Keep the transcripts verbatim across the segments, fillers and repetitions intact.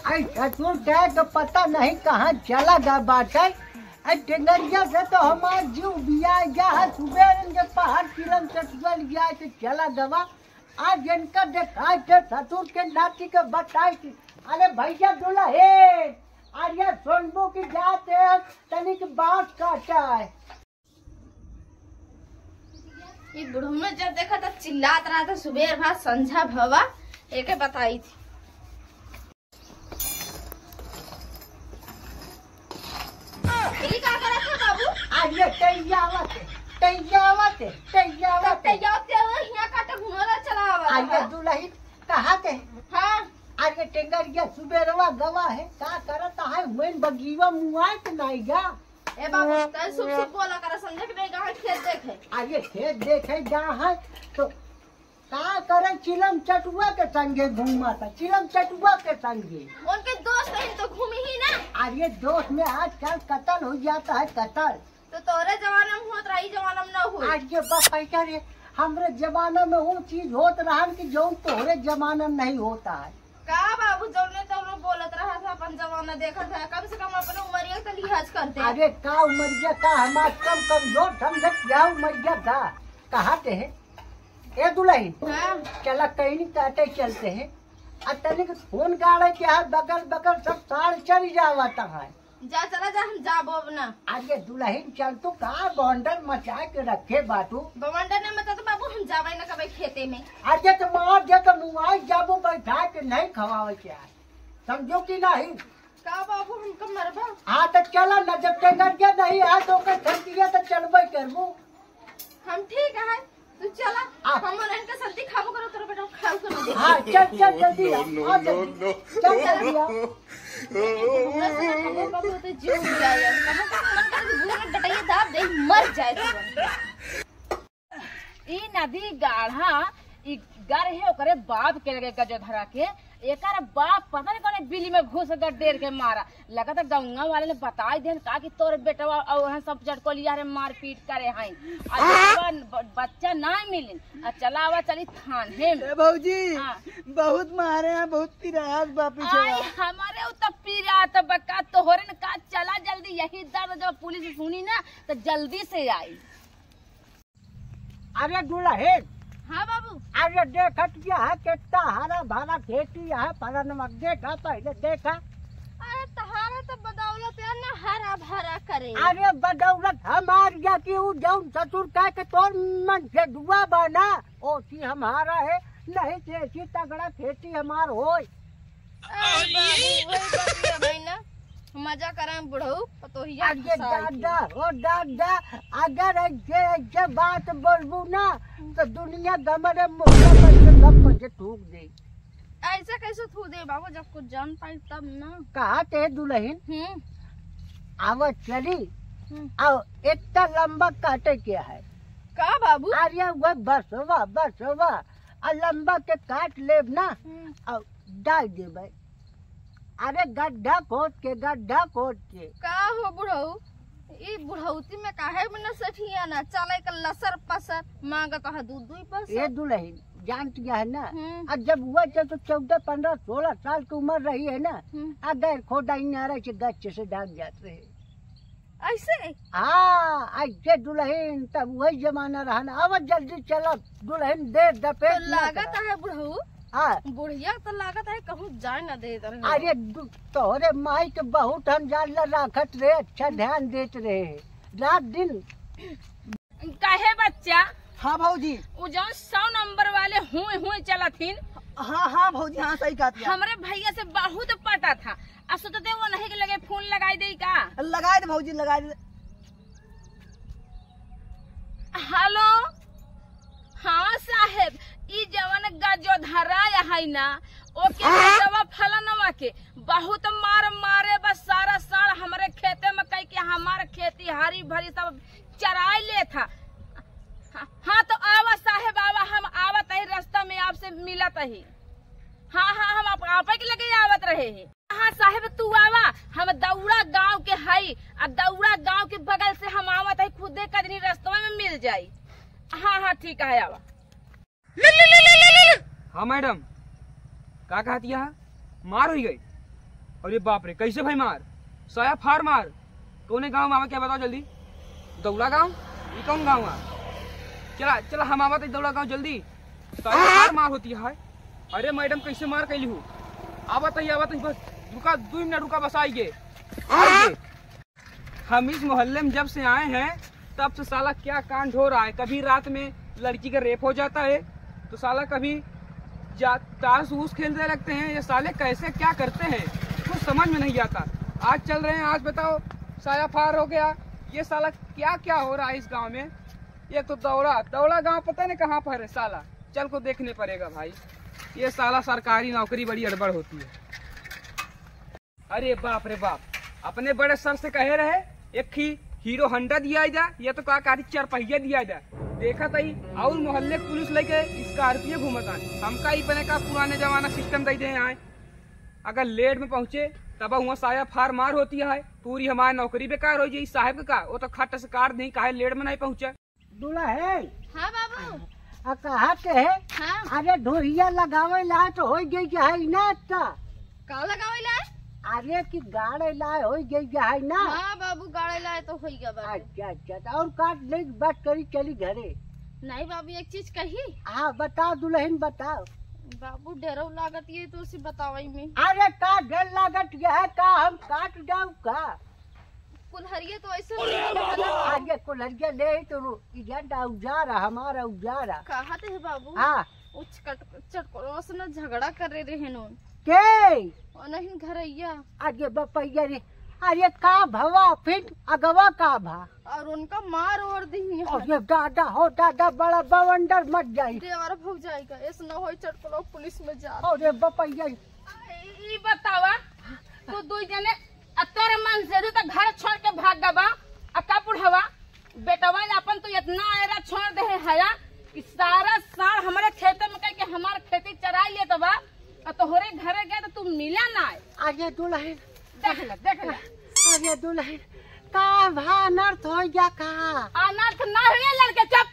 आई ससुर के तो पता नहीं कहाँ चला गया बाटे। आई टेंगरिया से तो हमार जीव बिया गया है। सुबह के पहाड़ चिलम चटुआ लिया के चला गवा। आज इनका देखाई थे ससुर के नाती के बताई थी। अरे भैया दुल्हन, अरे सुनबो की जाते हैं, तनिक बांस काटा है। ई बुढ़ऊ में जब देखा तब चिल्लात रहा था, सुबेर भा संझा भवा, एके बताई थी। ई का करत है बाबू? आज ये तैयावत है, तैयावत है, तैयावत है। तैयावत है, हियाँ काटे घुमला चला आवा आज ये था। दुल्हन कहा के? हाँ। आज ये टेंगरिया सुबेरवा गवा है, का करत है? वैन बगीवा मुआए के नाई जा। ए बाबू, तै शुभ शुभ बोला करा, समझे कि नहीं, कहाँ खेत देखे? अरे खेत देखे जा है तो का करे, चिलम चटुआ के संगे घूमा था, चिलम चटुआ के संगे। उनके दोस्त हैं तो घूमी ही ना। अरे दोस्त में आजकल कत्ल हो जाता है, कत्ल। तो तोरे जमाना में होत रहा, ई जमाना में ना होई। आज ये बात कैसा रे, हमरे जमाना में वो चीज होत रहन कि जौन तोहरे जमाना में नहीं होता है। का बाबू, जौने तौने बोलत रहा था, अपन जमाना देखत है, कम से कम अपने उमरिया के तो लिहाज करते। अरे का उमरिया का, हमार कम कमजोर समझत क्या उमरिया का, कहा ते है? ए दुल्हन, हाँ। चला कहीं काटे चलते हैं। आ तनिक फोन गाड़े के है, बगल बगल सब साड़ चल जावत है। जा चला जा, हम जाबो अब ना। अरे दुल्हन चल, तू का बवंडर मचा के रखे बाटू? बवंडर नहीं मचा तो बाबू हम जाबे ना कबे खेते में। अरे तो मार दे तो मुआई जाबू बैठा के नहीं खवावे के आज, समझो कि नहीं? का बाबू हमका मरबा? हाँ तो चला ना, जब टेंगरिया नहीं है तो ओकर खर्चिया तो चलबे करबू। हम ठीक है, तू चला, आ। हम उन्हन के सब्जी खाबो करो, तोरा बेटा खाऊ के ना दे। हाँ, चल, चल, जल्दी आ, आ, जल्दी। चल, जल्दी आ। हमरा से ना खाबो कबो तो जीव जाए, कबो कबो मन करे कि मुंह में डटैया दाब दे, मर जाए तुरंत। ई नदी गाढ़ा, ई गर है ओकरे बाप के लगे गजोधरा के, एकर बाप पता नहीं कौने बिल्ली में घुस गड्ढेर के मारा। लगत है गौंवा वाले ने बताई देन का कि तोर बेटवा और उहन सब चटकोलिया रे मारपीट करे हैं। आ बेटवा ब-, बच्चा ना मिलिन। आ चला आवा चली थाने में। ए भौजी, हाँ। बहुत मारे हैं, बहुत पिरात बा पीछे आई बा। हमारे उ तो पिरात बा का तोहरे न का, चला जल्दी, यही दर्द जब पुलिस सुनी ना तो जल्दी से आई। अरे दुल्हन। हाँ बाबू। अरे देखत क्या है, कितना हरा भरा खेती है, फलनवा देखा, पहले देखा। अरे तहारा तो बदौलत है ना हरा भरा करे। अरे बदौलत हमार या कि उ जौन ससुर कह के तोर मन से दुआ बना, ओसी हमारा है, नहीं तो ऐसी तगड़ा खेती हमार होई। अरे बाबू, वही बात है भाई ना, मजा करें बुढ़ऊ, पतोहिया अरे फंसा के। दादा, ओ दादा, अगर ऐसे, ऐसे बात बोलबू ना, तो दुनिया गमरे मुर्गा बन के गप बन के थूक दे। ऐसे कैसे थूक दे बाबू, जब कुछ जान पाई तब ना। कहा ते दुल्हन, हम्म। आवा चली, हम्म। आओ, इतना लंबा काटे के है। का बाबू? अरे वो बसवा, बसवा, आ लंबा के काट लेब ना, हम्म। आ डाल देबे। अरे गड्ढा खोद के, गड्ढा खोद के। का हो बुढ़ऊ, ई बुढ़ौती में काहे में न सठिया ना, चले के लसर पसर, मांगत है दूध दुई ए पैसा। दुल्हन, जानत है ना, हम्म। आ जब हुआ थे तो चौदह, पन्द्रह, सोलह साल की उम्र रही है ना, हम्म। आ गैर खोदा इनारा से गच्चे से डाल जात रहे। ऐसे? हाँ, ऐसे दुल्हन, तब वही जमाना रहा ना। अब जल्दी चला, दुल्हन देर दपेट तो ना लागत करा। है बुढ़ऊ, हाँ। बुढ़िया तो लागत है कहूँ जाए ना दे इधर। अरे दु-, तोहरे माई के बहुत हम जान ला राखत रहे, अच्छा ध्यान देत रहे, रात दिन। काहे बच्चा? हाँ भौजी। उ जौन सौ नंबर वाले हुई हुई चलत हिन। हाँ, हाँ भौजी, हाँ सही कहत हिया। हमरे भैया से बहुत पटा था। आ सोचते वो नहीं के लगे फोन लगाई दे का? लगाई दे भौजी, लगाई दे। हेलो, हाँ साहेब, ई जवन गजोधरा है ना, ओके बेटवा फलनवा के बहुत मार मारे बस, सारा साल हमरे खेते में कई के हमार खेती हरी भरी सब चराई ले था। हाँ, हाँ, तो आवा साहेब, आवा, हम आवत ही, रास्ता में आपसे मिलत ही। हाँ, हाँ, हम आप, आपे के लगे आवत रहे हैं। हाँ साहेब, तू आवा, हम दौड़ा गांव के हई, आ दौड़ा गांव के बगल से हम आवत हई, खुदे कजनी रस्तवा में मिल जाई। हाँ, हाँ, ठीक है, आवा। हाँ मैडम, का कहत हिया? मार हुई गई? अरे बाप रे, कैसे भाई मार? साया फाड़ मार। कौने गाँव में आवा क्या बताओ जल्दी। दौड़ा गाँव? ये कौन गाँव है? चला, चला हम आवत है दौड़ा गाँव जल्दी। साया फाड़ मार होती है। अरे मैडम कैसे मार कैली हूँ? आवत है, आवत है, बस रुका, दो मिनट रुका, बस आइए। आइए। हम इस मोहल्ले में जब से आए हैं तब से साला क्या कांड हो रहा है। कभी रात में लड़की का रेप हो जाता है तो साला कभी जा-, ताश वूश खेलने लगते हैं। ये साले कैसे क्या करते हैं कुछ समझ में नहीं आता। आज चल रहे हैं, आज बताओ साया फार हो गया। ये साला क्या क्या हो रहा है इस गांव में। ये तो दौड़ा दौड़ा गांव पता नहीं कहाँ पर है साला। चल को देखने पड़ेगा भाई। ये साला सरकारी नौकरी बड़ी अड़बड़ होती है। अरे बाप रे बाप, अपने बड़े सर से कहे रहे एक ही हीरो होंडा दिया जा, या तो का कहती चार पहिया दिया जा। देखा तई और मोहल्ले के पुलिस लेके स्कॉर्पियो घूमत आए। हमका ही बने का पुराने जमाना सिस्टम दे दे आए। अगर लेट में पहुँचे तब हुआ साया फार मार होती है, पूरी हमारी नौकरी बेकार हो जाई। साहब का वो तो खट से काट दी, काहे लेट में नहीं पहुँचा। दुलहिन। हाँ बाबू। आ, कहा के है? हाँ। अरे ढोहिया लगावे ला तो होई गई है ना त। का लगावे ला? अरे कि गाड़े ला होई गई है ना। हाँ बाबू, गाड़े ला तो होई गया बाबू। अच्छा, अच्छा, तो और काट ले, बात करी चली घरे। नहीं बाबू, एक चीज कही। हाँ बताओ दुलहिन बताओ। बाबू डरो लागत ये तो उसे बतावई में। अरे का डर लागत ये है का हम काट जाऊ का? कुल्हरिया तो ऐसे अरे नहीं बाबा! रहला। आज ये कुल्हरिया ले ही तो रो-, इधर डा उजारा, हमारा उजारा। कहा थे बाबू? हाँ। वो चट-, चटकरो से ना झगड़ा करे रहे नो। के? और नहीं घरैया। आज ये बपैया रे। अरे का भवा फिर अगवा का भा? और उनका मार और दी। अरे दादा हो दादा, बड़ा बवंडर मत जाई। देवर भौजाई का ऐसे न होई चटकरो पुलिस में जा। अरे बपैया। ई बतावा, तू दुई जने आ तोरे मन से तू तो घर छोड़ के भाग गबा। आ का बुढ़वा, बेटवा अपन तू इतना आयरा छोड़ दे है हया कि सारा साल हमरे खेते में कह के हमार खेती चराई लेत बा। आ तोहरे घरे गए तो तू मिला ना। अरे दुलहिन। देख ले, देख ले। अरे दुलहिन, का भा अनर्थ हो गया का? अनर्थ ना हुए लड़के, चुप।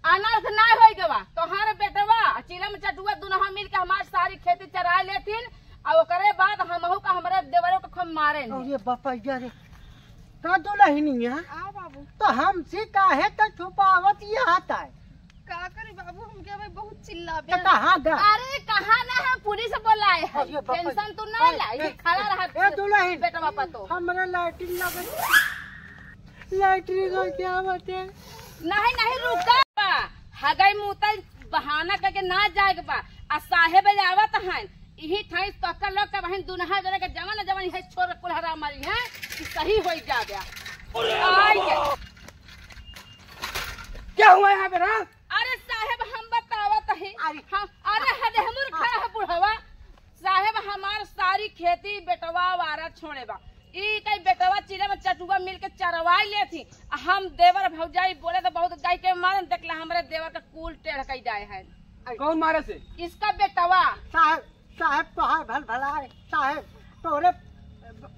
अनर्थ ना होई गवा, तोहार बेटवा आ चिलम चटुआ दुनहा मिल के हमार सारी खेती चरा लेथिन, आ ओकरे बाद हमहू का हमरे देवरों के खूब मारे ने। अरे बपैया रे, का दुलहिनिया? आ बाबू। तो हमसे काहे तो छुपावत ये आता है? का करी बाबू, हमके भाई बहुत चिल्लावे। तो कहाँ गा? अरे कहाँ ना है, पुलिस बोलाए है। अरे बपैया। टेंशन तू ना ए, ला, ए, ये खड़ा रहा ए, दुलहिन। बेटवा पतो। हमरे लैट्रिन लगत लैट्रिन का क्या बात है? नहीं, नहीं, रुका। हगई मुतई बहाना करके ना जाए के बा। आ साहेब आवत हैं, इही ठाई तक लोग के वहीं दुनहा जने के जवन जवन है छोर कुल्हरा मारी है कि सही होई जा गया। अरे आई के। बाबा! क्या हुआ यहाँ पे रे? अरे साहेब हम बतावत ही। अरे। हम, अरे हदे हमर खा है बुढ़वा। साहेब हमार सारी खेती बेटवा वारा छोड़े बा। ई कई बेटवा चिलम चटुआ मिल के चरवाई लेथी। आ हम देवर भौजाई बोले तो बहुत गाय के मारन, देखला हमरे देवर का कुल टेढ़ कई जाए है। कौन मारे से? इसका बेटवा। साहेब, साहेब तोहार भल भला है। साहेब तोरे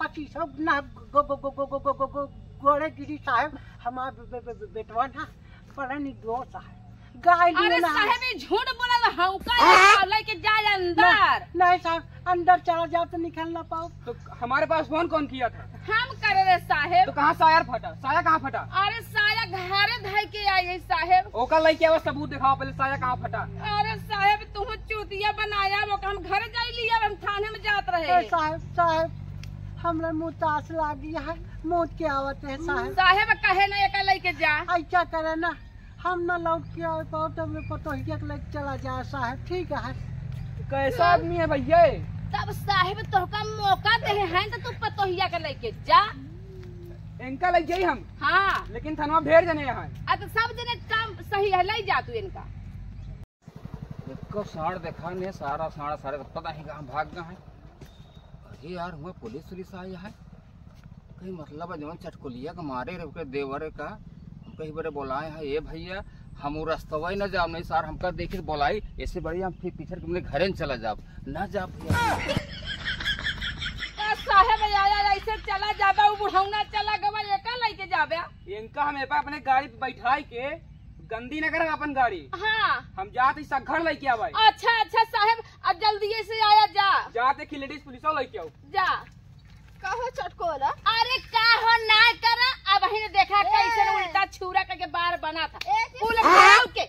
पच्चीसों ना गो-, गो-, गोड़े गिरी साहेब, हमार बे-, बे-, बे-, बेटवा ना बड़ा निर्दोष है। गाय अरे लिए ना। साहेब, ये झूठ बोलल हूँ का? आ? लेके जाए अंदर। नहीं, नहीं साहेब, अंदर चला जाओ तो निकल ना पाओ। तो हमारे पास फोन कौन किया था? हम करे रे साहेब। तो कहाँ साया फटा? साया कहाँ फटा? अरे साया घरे धइ के आई है साहेब। ओका लेके आवा, सबूत दिखावा पहले, साया कहाँ फटा? अरे साहेब, तू चूतिया बनाया, वो हम घर जाई लिया, हम थाने में जात रहे। ए साहेब, साहेब, हमरा मुतास लागी है, मौत के आवत है साहेब। साहेब कहे ना एका लेके जा। ऐसा करे ना, हम ना लौट के आए पाओ, तब में पतोहिया के लेके चला जाए साहेब, ठीक है। कैसा आदमी है भैया ये? तब साहेब तोहका मौका दे हैं तो तू पतोहिया के लेके जा। इनका ले जाई हम। हाँ। लेकिन थनवा भेड़ जने यहाँ। आ तो सब जने काम सही है, ले जा तू इनका। एको साँड़ देखा ने, सारा साँड़ सारे तो पता नहीं कहाँ भाग गए हैं। अरे यार, हुआ पुलिस उलिस आई है, कहीं मतलब है जवन चटकुलिया के मारे रे, ओकरे देवरे का, हम कहीं बरे बोलाए हैं, "ए भैया, हम उ रस्तवा ही ना जाब, नहीं सार हमका देखित बोलाई, ऐसे बड़ी हम फिर पीछे के अपने घरे न चला जाब, ना जाब भैया।" का साहेब आया, ऐसे चला जाबा, उ बुढ़ौना चला गवा, एका लेके जाबे। इनका हम एपा अपने गाड़ी पे बैठाई के गंदी न करब अपन गाड़ी। हाँ। हम जात ही सगघर लेके आवे। अच्छा, अच्छा साहेब, आ जल्दी से आया जा। आते कि लेडीज पुलिस वाला लेके आओ। जा। कहो चटकोला। अरे का हो ना करा, अब ही देखा ए। कैसे उल्टा छुरा करके बार बना था। ए, किस पुलिस वाला के